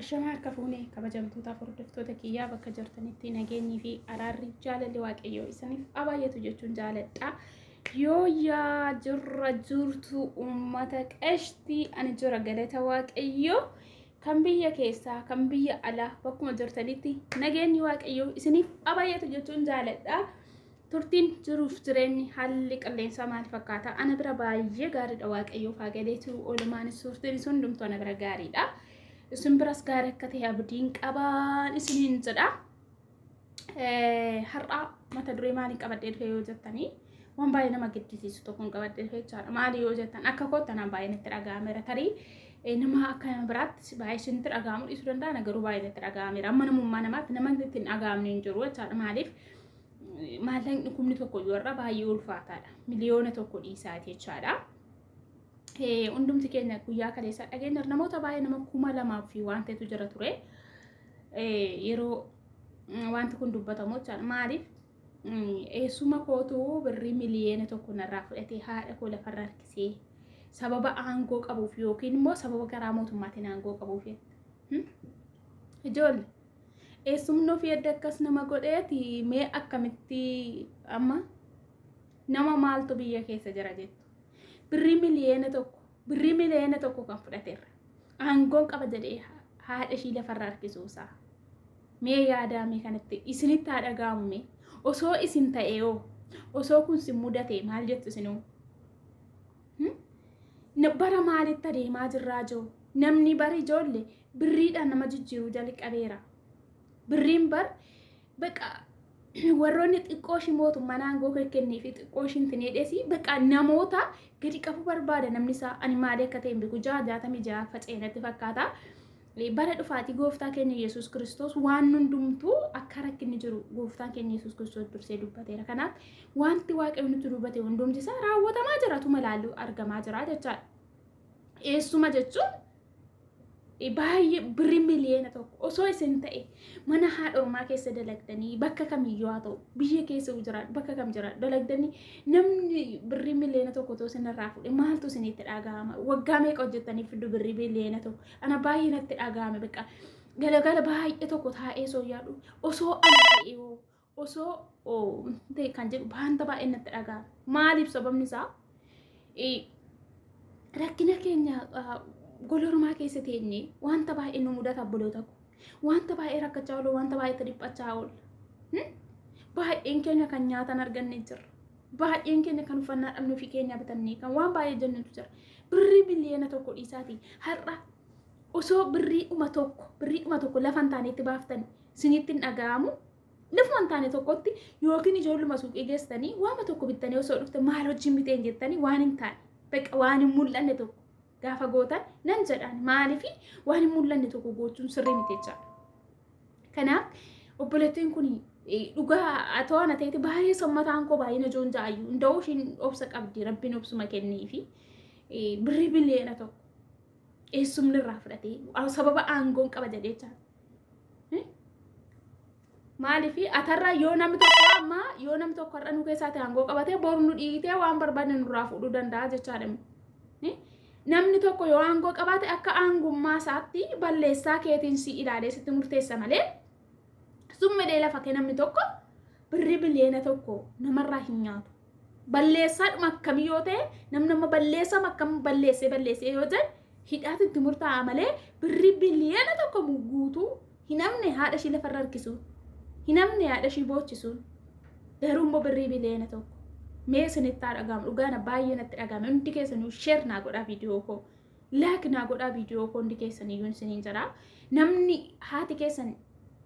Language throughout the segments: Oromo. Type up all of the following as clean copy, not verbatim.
Ashamaa harka fuunee kabajamtootaaf hordoftoota kiyyaa bakka jirtanitti nageenyii fi araarri jaalalli waaqayyoo isiniif abaay'atu jechuun jaaladha. Yoo yaa jirra jirtu uummata qashtii, ani jira galata waaqayyoo. Kan biyya keessaa kan biyya alaa bakkuma jirtanitti nageenyi waaqayyoo isiniif abaay'atu jechuun jaaladha. Turtiin jiruuf jireenyi haalli qilleensaa maal fakkaata? Ana bira baay'ee gaariidha, waaqayyoof haa galeetu. Oolmaanis turtiin hundumtuu ana bira gaariidha. Isin biras gaarii akka ta'e abdiin qabaan isiniin jedha. Har'a mata duree maaliin qabadhee dhufe yoo jettanii, waan baay'ee nama gaddisiisu tokkoon qabadhee dhufe jechaadha. Maali yoo jettan, akka kootti anaan baay'ee natti dhaga'ameera. Tarii nama akka nama biraatti baay'ee isinitti dhaga'amuu dhiisuu danda'a, garuu baay'ee natti dhaga'ameera. Amma namummaa namaatti nama itti hin dhaga'amne hin jiru jechaadha. Maaliif, maallaqni 10,000 iyyuu irra baay'ee ulfaataadha. 1,000,000 dhiisaati jechaadha. Hundumti keenya guyyaa kaleessaa dhageenya namoota baay'ee, nama 2000 fi waan ta'etu jira ture. Yeroo wanti kun dubbatamu jechaadha. Maaliif, eessuma kootu birrii 1,000,000 narraa fudhatee haadha koo lafarra harkisee sababa aangoo qabuuf yookiin immoo sababa karaa mootummaatiin aangoo qabuuf. Ijoollee, eessumni ofii adda akkas nama godheeti, mee akkamitti amma nama maaltu biyya keessa jira jettu? Birrii 1,000,000, birrii 1,000,000 kan fudhateerra aangoon qaba jedhee haadha ishii lafarra harkisuusaa. Mee yaadaame kanatti isinitti haa dhaga'amu. Mee osoo isin ta'e yoo, osoo kun sin mudate maal jettu isinuu? Bara maalitti adeemaa jirraa jiru? Namni bari ijoollee birriidhaan nama jijjiiruu jalqabeera. Birriin bar baqa warroonni xiqqoo ishii mootummaan aangoo kennee fi xiqqoo ishiin tineedheesi baqa namoota gadi qabu barbaada namni isaa. Ani maali akka ta'e hin beeku, 666 faca'e fakkaata. Bara dhufaatii gooftaa keenya Yesuus Kiristoos waan hundumtuu akka rakkinni jiru gooftaan keenya Yesuus Kiristoos dursee dubbateera. Kanaaf wanti waaqayyo nutti dubbate hundumti isaa raawwatamaa jira, tuma ilaallu argamaa jira jechaadha. Eessuma jechuun baay'ee, birrii 1,000,000 osoo isin ta'e, mana haadha ormaa keessa dalagdanii, bakka kamiyyuu haa ta'u, biyya keessa jiraadhu, bakka kam jiraadhu, dalagdanii namni birrii 1,000,000 otoo isin irraa fuudhe maaltu isinitti dhaga'ama? Waggaa meeqa hojjettanii fiddu birrii 1,000,000? Ana baay'ee natti dhaga'ame. Bakka galagala baay'ee tokko taa'ee soo yaadu, osoo ana ta'e, osoo ta'e kan jedhu wanta baay'ee natti dhaga'ame. Maaliif, sababni isaa rakkina keenya golormaa keessa teenye wanta baay'ee nu mudata, obboloota ko. Wanta baay'ee rakkachaa oolu, wanta baay'ee dhiphachaa oolu. Baay'een keenya kan nyaatan arganne jirra. Baay'een keenya kan uffannaa dhabne ofii keenya bitannee kan waan baay'ee jennutu jira. Birrii 1,000,000 dhiisaatii har'a osoo birrii dhuma tokko, birrii dhuma tokko lafa hin taanetti baaftan isinitti hin dhaga'amu? Lafuma hin taane tokkotti yookiin ijoolluma suuqii geessitanii waama tokko bittanii osoo dhufte, maal hojiin biteen jettanii, waan hin taane, bakka waan hin mul'anne tokko gaafa gootan nan jedhaan. Maaliif, waan hin mul'anne tokko gochuun sirrii miti jechaadha. Kanaaf obboleettiin kun dhugaa to'ana ta'eeti baay'ee sammataan koo baay'ee na joon ja'ayyuu hunda'uu ishiin obsa qabdi, rabbiin obsuma kenneefi. Birrii 1,000,000 eessumni irraa fudhatee sababa aangoon qaba jedhee jechaadha. Maaliif, atarraa yoo namni tokko amma yoo namni tokko har'a nu keessaatti aangoo qabatee, boru nu dhiitee waan barbaadne nurraa fuudhuu danda'a jechaadha. Namni tokko yoo aangoo qabaate, akka aangummaa isaatti balleessaa keetiin si ilaalee sitti murteessa malee, summedhee lafa kee namni tokko birrii 1,000,000 namarraa hin nyaatu. Balleessaadhuma akkamii yoo ta'e, namni amma balleessaa akkam balleessee balleessee yoo ta'e, hidhaatu itti murtaa'a malee birrii 1,000,000 guutuu hin hamne haadha ishii lafarra harkisuun, hin hamne haadha ishii boochisuun. Garuu immoo birrii 1,000,000 mee isinitti haa dhaga'amu. Dhugaana baay'ee natti dhaga'ame. Hundi keessanuu share naa godhaa viidiyoo koo, like naa godhaa viidiyoo koo, hundi keessaniyyuu isiniin jedha. Namni haati keessan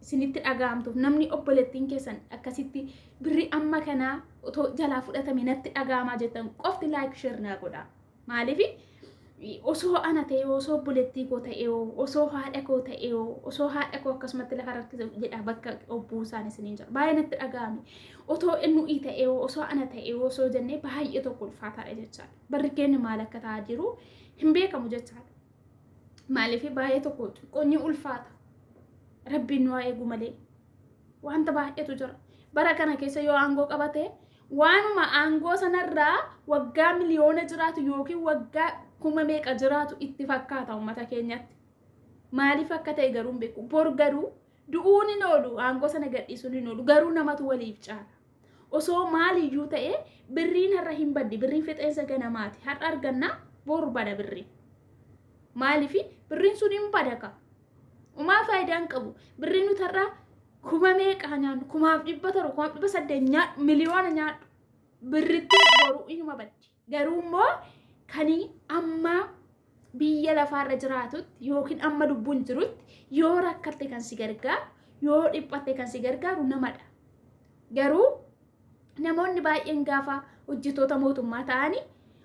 isinitti dhaga'amtuuf, namni obboleettiin keessan akkasitti birrii amma kanaa otoo jalaa fudhatame natti dhaga'amaa jettan qofti like share naa godhaa. Maaliif, osoo ana ta'e, osoo obboleettii koo ta'e, osoo haadha koo ta'e, osoo haadha koo akkasumatti lafa rakkise jedha bakka obbuu isaan isiniin jira. Baay'ee natti dhaga'ame. Otoo inni ta'e, osoo ana ta'e, osoo jennee baay'ee tokko ulfaataadha jechaadha. Barri keenya maal akka ta'aa jiru hin beekamu jechaadha. Maaliif, baay'ee tokko xiqqoonyi ulfaata. Rabbiin nu haa eegu malee. Wanta baay'eetu jira. Bara kana keessa yoo aangoo qabate, waanuma aangoo sanarraa waggaa miliyoona jiraatu yookiin waggaa kuma meeqa jiraatu itti fakkaata uummata keenyatti. Maaliif akka ta'e garuu hin beeku. Bor garuu du'uun hin oolu, aangoo sana gadhiisuun hin oolu, garuu namatu waliif caala. Osoo maaliyyuu ta'e birriin har'a hin baddi, birriin fixeensa ganamaati. Har'a argannaa bor bada birriin. Maaliif birriin sun hin badaka. Umaa faayidaa hin qabu. Birriin nuti har'a kuma meeqaa nyaannu, 1700, 1800 nyaadhu, miliyoona nyaadhu. Birritti boru inuma baddi. Garuu immoo kan amma biyya lafaarra jiraatutti yookiin amma lubbuun jirutti yoo rakkatte kan si gargaaru, yoo dhiphatte kan si gargaaru namadha. Garuu namoonni baay'een gaafa hojjettoota mootummaa ta'anii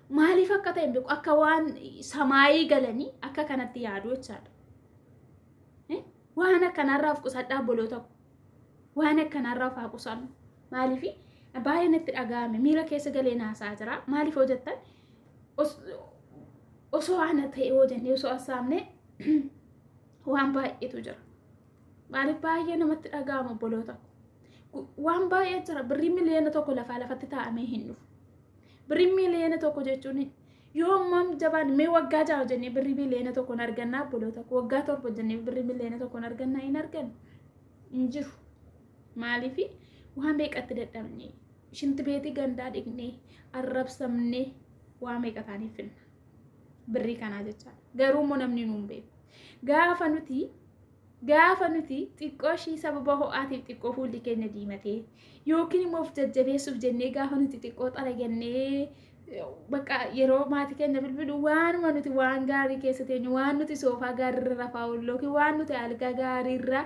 maaliif akka ta'e hin beeku, akka waan samaayii galanii akka kanatti yaadu jechaadha. Waan akkanaarraa of qusadhaa obboloota ko. Waan akkanaarraa of haa qusannu. Maaliif baay'ee natti dhaga'ame, miira keessa galee naasaa jira. Maaliif hoo jettan, osoo ana ta'e hoo jennee osoo assaamne waan baay'eetu jira. Maaliif baay'ee namatti dhaga'ama obboloota ko. Waan baay'ee jira. Birrii 1 miliyoona lafaa lafatti taa'amee hin dhufu. Birrii 1 miliyoona jechuun yoo ammam jabaan mee waggaa 6 hojjennee birrii 1 miliyoona argannaa obboloota ko? Waggaa 7 hojjennee birrii 1 miliyoona argannaa? Hin argannu. Hin jiru. Maaliif waan meeqatti dadhabnee, shintibeetii gandaa dhiqnee, arrabsamnee, waa meeqa taanee finna birrii kanaa jechaadha. Garuu immoo namni nuun beeku. Gaafa nuti xiqqoo ishii sababa ho'aatiif xiqqoo fuulli keenya diimatee yookiin immoo of jajjabeessuuf jennee gaafa nuti xiqqoo xaragannee, bakka yeroo maatii keenya bilbilu waanuma nuti waan gaarii keessa teenyu, waan nuti soofaa gaariirra rafaa oollu yookiin waan nuti algaa gaariirra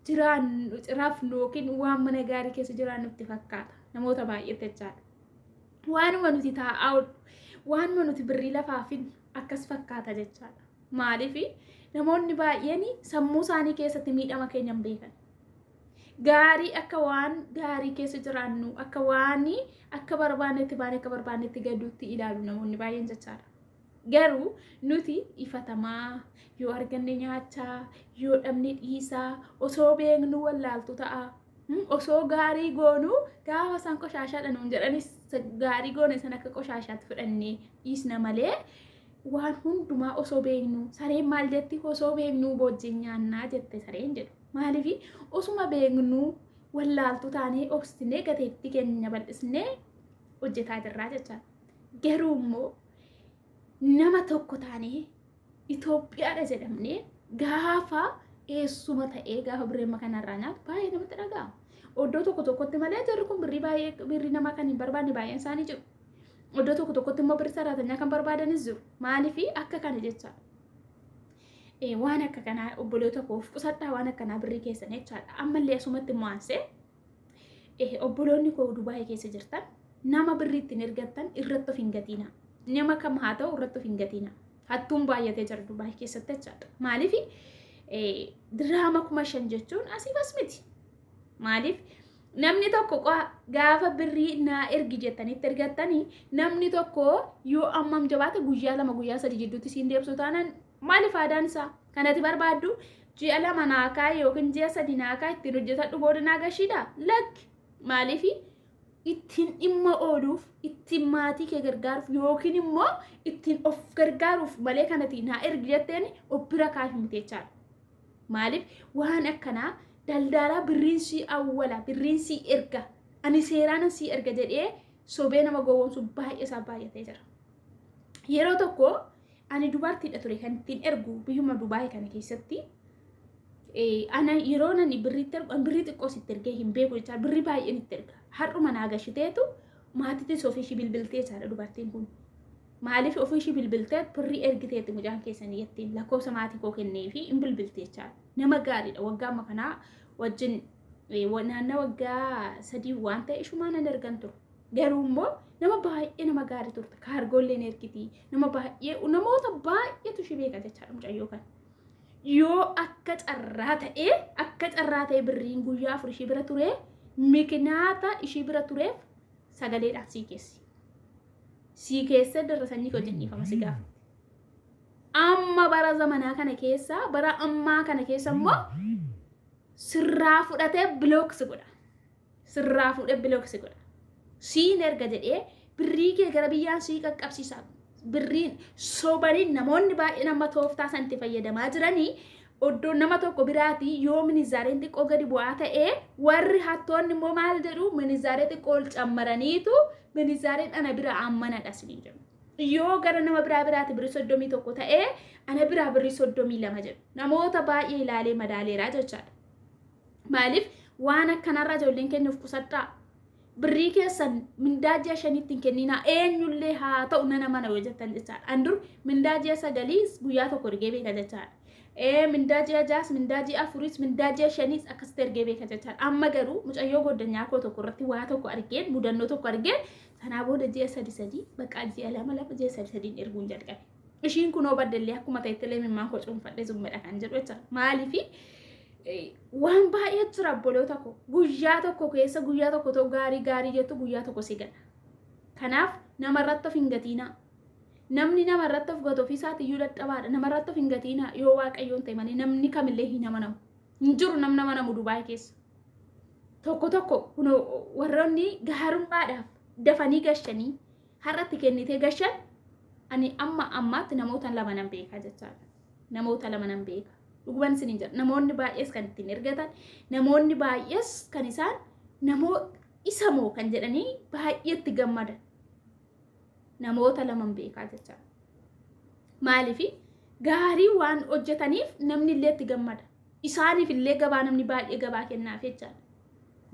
jiraannu rafnu yookiin waan mana gaarii keessa jiraannu itti fakkaata namoota baay'eetti jechaadha. Waanuma nuti taa'aa oollu, waanuma nuti birrii lafaa finnu akkas fakkaata jechaadha. Maaliif namoonni baay'een sammuu isaanii keessatti miidhama keenya hin beekan. Gaarii akka waan gaarii keessa jiraannu, akka waan akka barbaannetti baane akka barbaannetti gaduutti ilaalu namoonni baay'een jechaadha. Garuu nuti ifatamaa yoo arganne nyaachaa, yoo dhabne dhiisaa, osoo beeknu wallaaltu ta'a. Osoo gaarii goonuu gaafa isaan qoshaashaadha nuun jedhanis gaarii goone san akka qoshaashaatti fudhannee dhiisna malee, waan hundumaa osoo beeknu, sareen maal jetti? "Osoo beeknuu bojjiin nyaannaa" jette sareen jedhu. Maaliif osuma beeknuu wallaaltu taanee obsinee gateettii keenya bal'isnee hojjetaa jirraa jechaadha. Garuu immoo nama tokko taanee Itoophiyaadha jedhamnee gaafa eessuma ta'ee gaafa birreema kanarraa nyaatu baay'ee namatti dhaga'ama. Iddoo tokko tokkotti malee jarri kun birrii baay'ee, birrii namaa kan hin barbaanne baay'een isaanii jiru. Iddoo tokko tokkotti immoo birrii saraatanyaa kan barbaadanis jiru. Maaliif akka kana jechaadha. Waan akka kanaa obboloota koof qusadhaa, waan akkanaa birrii keessan jechaadha. Ammallee asumatti immoo aansee obboloonni koo Dubaayii keessa jirtan, nama birrii ittiin ergattan irratti of hin gatiina. Nama kam haa ta'u irratti of hin gatiina. Hattuun baay'atee jira Dubaayii keessatti jechaadha. Maaliif diraama 5,000 jechuun asiif as miti. Maaliif namni tokko gaafa birrii naa ergi jettanitti ergattanii, namni tokko yoo ammam jabaate guyyaa 2, guyyaa 3 jidduutti siin deebisuu taanaan, maaliif aadaan isaa kanati barbaaddu ji'a 2 naa kaa'e yookiin ji'a 3 naa kaa'e, ittiin hojjetadhu, booda naa gashiidha? Lakki. Maaliif ittiin dhimma ooluuf, ittiin maatii kee gargaaruuf yookiin immoo ittiin of gargaaruuf malee kanati naa ergi jetteen of bira kaa'u miti jechaadha. Maaliif waan akkanaa daldaalaa birriin sii awwala, birriin sii erga, ani seeraan sii erga jedhee sobee nama gowwoomsu baay'ee isaa baay'atee jira. Yeroo tokko ani dubartiidha ture kan ittiin ergu biyyuma Dubaayii kana keessatti. Ana yeroo nani birriitti ergu, birrii xiqqoo sitti ergee hin beeku jechaadha. Birrii baay'een itti erga. Har'uma naa gashiteetu maatiitis ofii ishii bilbiltee jechaadha dubartiin kun. Maaliif ofii ishii bilbiltee birrii ergiteetti mucaan keessanii jettiin, lakkoofsa maatii koo kennee fi hin bilbilte jechaadha. Nama gaariidha. Waggaa amma kanaa wajjin naannoo waggaa 3 waan ta'e ishumaa nan ergan ture. Garuu immoo nama baay'ee nama gaarii turte. Kaargoolleen ergiti. Nama baay'ee, namoota baay'eetu ishee beeka jechaadha mucayyoo kana. Yoo akka carraa ta'ee birriin guyyaa 4 ishee bira ture, mikinaata ishee bira tureef sagaleedhaan sii keessi. Sii keessa darra sanyii koo dhiifama si gaafatti. Amma bara zamanaa kana keessa, bara ammaa kana keessa immoo sirraa fudhatee block si godha. Sirraa fuudhee block si godha. Siin erga jedhee birrii kee gara biyyaan sii qaqqabsiisa. Birriin sobanii namoonni baay'een amma tooftaa san itti fayyadamaa jiranii. Oddoo nama tokko biraatii yoo minizaareen xiqqoo gadi bu'aa ta'ee, warri hattoonni immoo maal jedhu? Minizaaree xiqqoo ol cammaraniitu minizaareen ana bira ammanadha isiniin jedhu. Yoo gara nama biraa biraati birrii 31 ta'ee, ana biraa birrii 32 jedhu. Namoota baay'ee ilaalee madaaleeraa jechaadha. Maaliif waan akkanarraa ijoolleen keenya of qusadhaa. Birrii keessan mindaa ji'a 5tti hin kenninaa, eenyullee haa ta'u nana mana yoo jettan jechaadha. An dur mindaa ji'a 9 guyyaa tokko ergee beeka jechaadha. Mindaa ji'a 6s, mindaa ji'a 4s, mindaa ji'a 5s akkasitti ergee beeka jechaadha. Amma garuu mucayyoo goddanyaa koo tokko irratti waa tokko argeen, mudannoo tokko argeen, sanaa booda ji'a sadi sadi, bakka ji'a lama lama, ji'a sadi sadiin erguun jalqabe. Ishiin kunoo baddellee akkuma ta'etti illee mimmaan koo cuunfadhee zummedha kan jedhu jechaadha. Maaliifi waan baay'ee jira obboloota koo, guyyaa tokko keessa guyyaa tokko ta'u gaarii gaarii jettu, guyyaa tokko si gala. Kanaaf namarratti of hin gatiinaa. Namni namarratti of gatu ofii isaatiiyyuu dadhabaadha. Namarratti of hin gatiinaa, yoo Waaqayyoon ta'e malee namni kamillee hin amanamu. Hin jiru namni amanamu Dubaay keessa. Tokko tokko kunoo warroonni gaarummaadhaaf dafanii gashanii har'atti kennitee gashan, ani amma ammaatti namoota lama nan beeka jechaadha. Namoota lama nan beeka. Dhuguman isiniin jedha. Namoonni baay'ees kan ittiin ergatan, namoonni baay'ees kan isaan namoo isa moo kan jedhanii baay'eetti gammadan. Namoota laman beekaa jechaadha. Maaliif gaarii waan hojjetaniif namni illee itti gammada. Isaaniif illee gabaa namni baay'ee gabaa kennaaf jechaadha.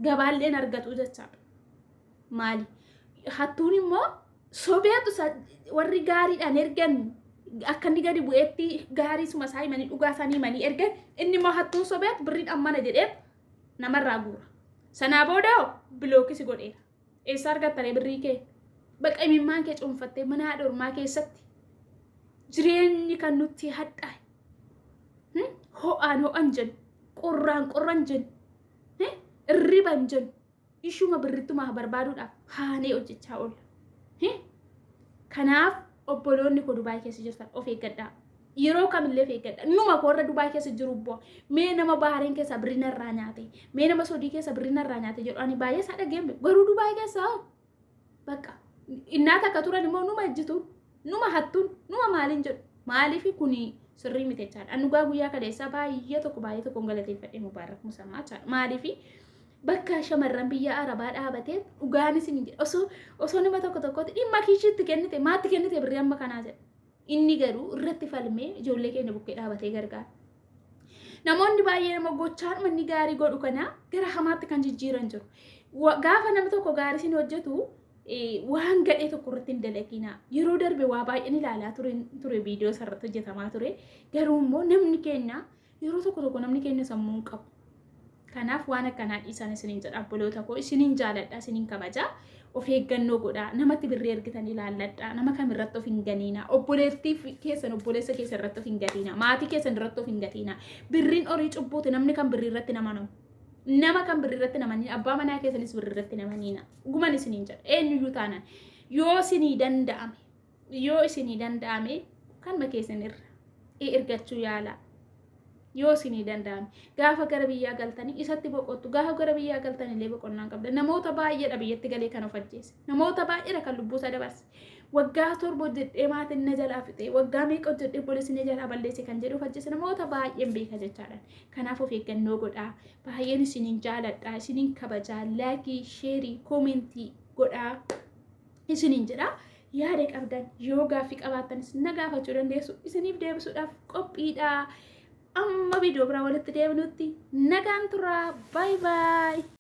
Gabaallee argatu jechaadha. Maali? Hattuun immoo sobeetu warri gaariidhaan ergan akka inni gadi bu'eetti gaarii suma isaa himanii, dhugaa isaanii himanii ergan, inni immoo hattuun sobeetu birriin ammana jedhee namarraa guura. Sanaa booda block si godheera. Eessa argattanii birrii kee? Baqa imimmaan kee cuunfattee mana haadha ormaa keessatti jireenyi kan nutti hadhaa'e. Ho'aan ho'an jennu, qorraan qorran jennu, irriban jennu, ishuma birrittumaa barbaaduudhaaf haanee hojjechaa oolla. Kanaaf obboloonni koo Dubaay keessa jirtan of eeggadhaa. Yeroo kamillee of eeggadha. Numa koo warra Dubaay keessa jiru bu'a. Mee nama Bahareen keessa birrii narraa nyaate, mee nama Saudii keessa birrii narraa nyaate jedhu ani baay'ee isaa dhageen beeku. Garuu Dubaay keessa bakka innaa takka turan immoo numa ejjituun, numa hattuun, numa maaliin jedhu. Maaliif kuni sirrii miti jechaadha. An dhugaa guyyaa kaleessaa baay'ee tokko baay'ee tokkoon galateeffadhe Mubaarak Musammaa jechaadha. Maaliif bakka shamarran biyya Arabaa dhaabatee, dhugaan isin jedha, osoo nama tokko tokkotti dhimma kiishiitti kennite, maatti kennite birrii amma kanaa jedha. Inni garuu irratti falmee ijoollee keenya bukkee dhaabatee gargaara. Namoonni baay'een immoo gochaadhuma inni gaarii godhu kana gara hamaatti kan jijjiiran jiru. Gaafa namni tokko gaarii isin hojjetu waan gadhee tokko irratti hin dalaginaa. Yeroo darbe waa baay'een ilaalaa ture, viidiyoo isarratti hojjetamaa ture. Garuu immoo namni keenya yeroo tokko tokko namni keenya sammuu hin qabu. Kanaaf waan akkanaa dhiisan isiniin jedha obboloota koo, isiniin jaaladha, isiniin kabaja. Of eeggannoo godhaa, namatti birrii ergitan ilaalladha, nama kamirratti of hin ganiina, obboleettii keessan, obboleessa keessan irratti of hin gatiina, maatii keessan irratti of hin gatiina. Birriin horii cubbuuti, namni kan birrii irratti nama namu. Nama kan birrii irratti namanii, abbaa manaa keessanis birrii irratti namaniina. Dhuguman isiniin jedha, eenyuyyuu taanaan yoo isinii danda'ame, yoo isinii danda'ame kanuma keessan irra ergachuu yaalaa. Yoo isinii danda'ame gaafa gara biyyaa galtanii isatti boqottu, gaafa gara biyyaa galtan illee boqonnaan qabda. Namoota baay'eedha biyyatti galee kan of ajjeese, namoota baay'eedha kan lubbuu isaa dabarse. Waggaa 7 hojjedhee maatiin na jalaa fixee, waggaa meeqa hojjedhee poolisiin na jalaa balleesse kan jedhu of ajjeese namoota baay'een beeka jechaadha. Kanaaf of eeggannoo godhaa. Baay'een isiniin jaaladha, isiniin kabajaa. Like, share, comment godhaa isiniin jedha. Yaada qabdan yoo gaaffii qabaattanis na gaafachuu dandeessu, isiniif deebisuudhaaf qophiidha. Amma viidiyoo biraa walitti deebinutti nagaan turaa. Bye bye.